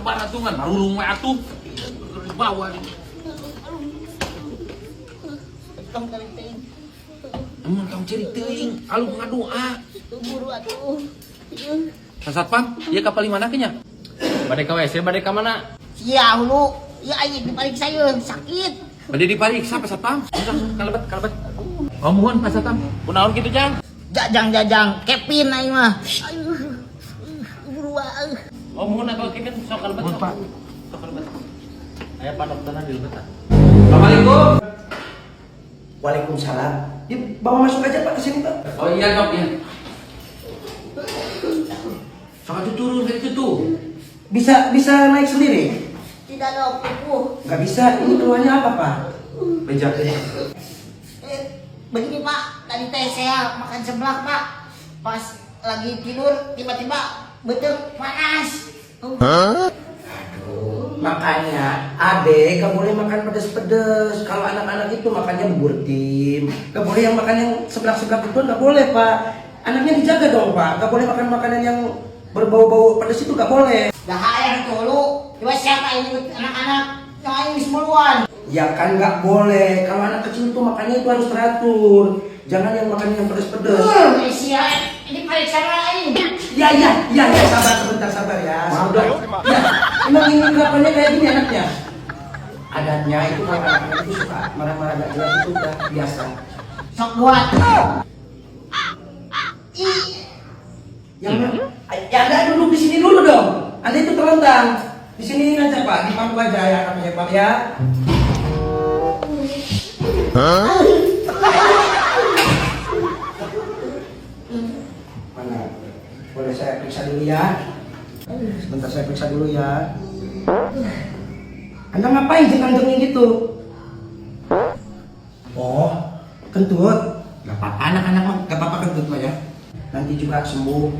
Sabar atuh ngan marurung we atuh. Dibawa di. Tong tarik teuing. Emang tong cerik teuing, alung ngadoa. Buru atuh. Pak Satpam, ieu kapal di mana nya? Bade ka WC, bade ka mana? Sia hulu. Ya aing dipariksa yeuh sakit. Bade dipariksa Pak Satpam. Sok kalebet kalebet. Oh muhun Pak Satpam. Kunaon kitu, Jang? Jajang jajang Kevin aing mah. Aduh. Buru ah. Oh, muhun atuh Kevin, sok kalebet. Muhun, Sok. Pak. Sok kalebet. Aya Pak dokterna di lebetan. Assalamualaikum. Waalaikumsalam. Ya, bawa masuk aja Pak ke sini Pak. Oh iya dok ya. Sok atuh turun dari itu tuh. Bisa bisa naik sendiri? Tidak dok, ibu. Nggak bisa. Ini keluarnya apa Pak? Bejaknya. Begini Pak, tadi teh saya makan seblak Pak. Pas lagi tidur tiba-tiba betul panas. Aduh, makanya adek nggak boleh makan pedes-pedes. Kalau anak-anak itu makannya bubur tim. Nggak boleh yang makan yang seblak-seblak itu nggak boleh Pak. Anaknya dijaga dong Pak. Nggak boleh makan makanan yang berbau-bau pedes itu nggak boleh. Dah yang dulu, coba siapa yang nyebut anak-anak yang aing geus meluan. Ya kan nggak boleh. Kalau anak kecil itu makannya itu harus teratur. Jangan yang makan yang pedes-pedes. Sia, ini periksa aing. Ya ya ya ya, sabar sebentar, sabar ya. Maaf, Dok. Ya, emang ini kelakuannya kayak gini anaknya. Adatnya itu kalau anak-anak itu suka marah-marah gak jelas itu udah biasa. Sok buat. Ih, Yang ya Anda duduk di sini dulu dong. Anda itu terlentang. Di sini aja Pak, di pangku aja ya anaknya Pak ya. Mana? Boleh saya periksa dulu ya? Sebentar saya periksa dulu ya. Anda ngapain jengkang-jengking gitu? Oh, kentut. Gak apa-apa anak-anak mah, gak apa-apa kentut mah ya. Nanti juga sembuh.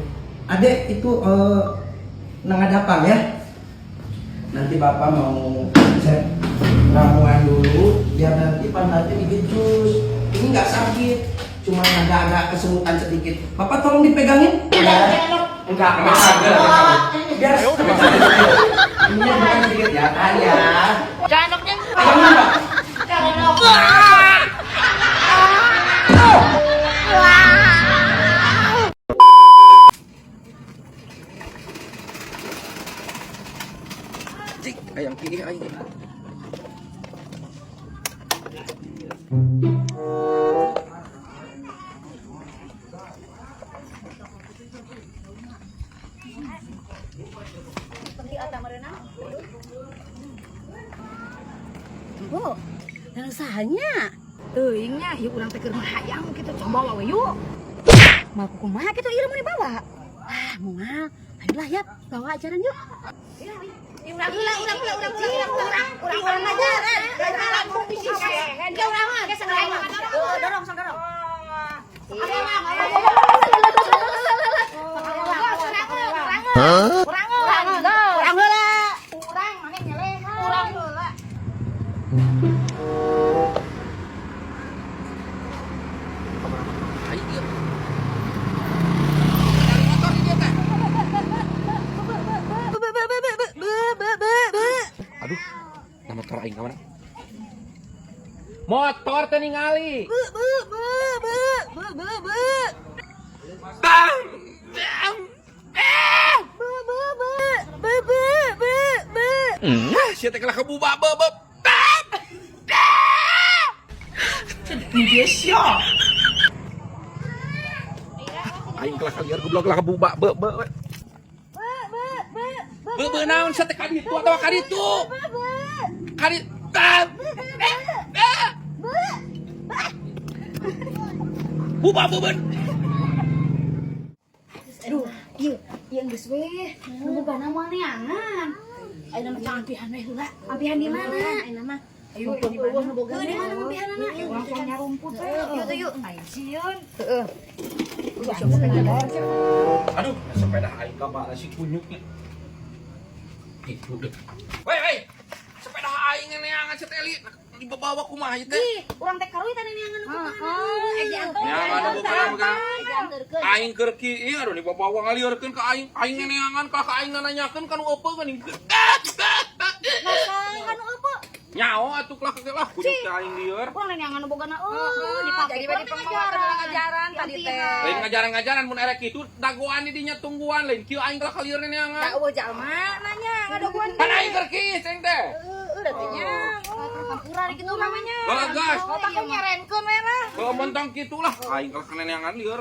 Adek itu nengadapang ya. Nanti bapak mau cek ramuan dulu biar nanti pantatnya digejus. Ini nggak sakit, cuma agak-agak kesemutan sedikit. Bapak tolong dipegangin. jangan dok. Enggak, enggak. Biar ini bukan sedikit ya, tahan ya. Jangan dok, jangan. Pegangin, Pak. Jangan dok. Cik, ayang kiri aing. Bu, dan usahanya. Teuing nya, yuk urang teh keur hayang kitu coba we yuk. Mau kumaha kitu ieu mun dibawa? Ah, moal. Ayolah yap, bawa ajaran yuk. Urang heula, urang heula, urang heula, urang urang urang ajaran. Urang mah, dorong, sok dorong. Urang urang heula. Urang maneh nyelehan. Urang heula. Aing ieu. Dari motor ieu teh. Aduh, nah motor aing ka mana? Motor teh ningali. Bang! Bang! Eh! Ah, sia teh kalah kebuba be be. Bang! Aing kalah kaliar goblok kalah kebuba be be. Be be naon sia teh ka ditu atawa ka ditu? Ka ditu. Bang! Eh! Eh! Buba beubeun. Aduh, ieu ieu geus we. Nu boga moal neangan. Ayeuna mah jangan ampihan we heula. Ampihan di mana? Ayeuna mah. Ayo di mana? Di mana ampihanana? Urang tong nyarumput we. Yuk tuh yuk. Aing sieun. Heeh. Aduh, sepeda aing ka mana si kunyuknya? Itu deh. Woi, woi. Sepeda aing neangan si Teli dibawa kumaha ieu teh? Ih, urang teh karuitan neangan nu kumaha. Eh diantar. Neangan nu boga boga. Aing keur kieu aduh dibawa ngalieurkeun ka aing. Aing neneangan ka aing nanyakeun ka nu eupeung geuning. Nah, saha nu eueuh? Nyaho atuh lah ke lah kunyuk teh aing lieur. Urang neneangan nu bogana eueuh dipake. Jadi bagi pengajaran tadi teh. Lain ngajaran-ngajaran mun erek kitu dagoan di dinya tungguan lain kieu aing kalah kalieur neneangan. Da eueuh jalma nanya ngadoguan. Kan aing keur kieu ceng teh. Heeh, da teh nya. Hampura kitu namanya. Galagas. Otak ku nyerenkeun we lah. Kalau mentang kitu lah aing kalah neneangan lieur.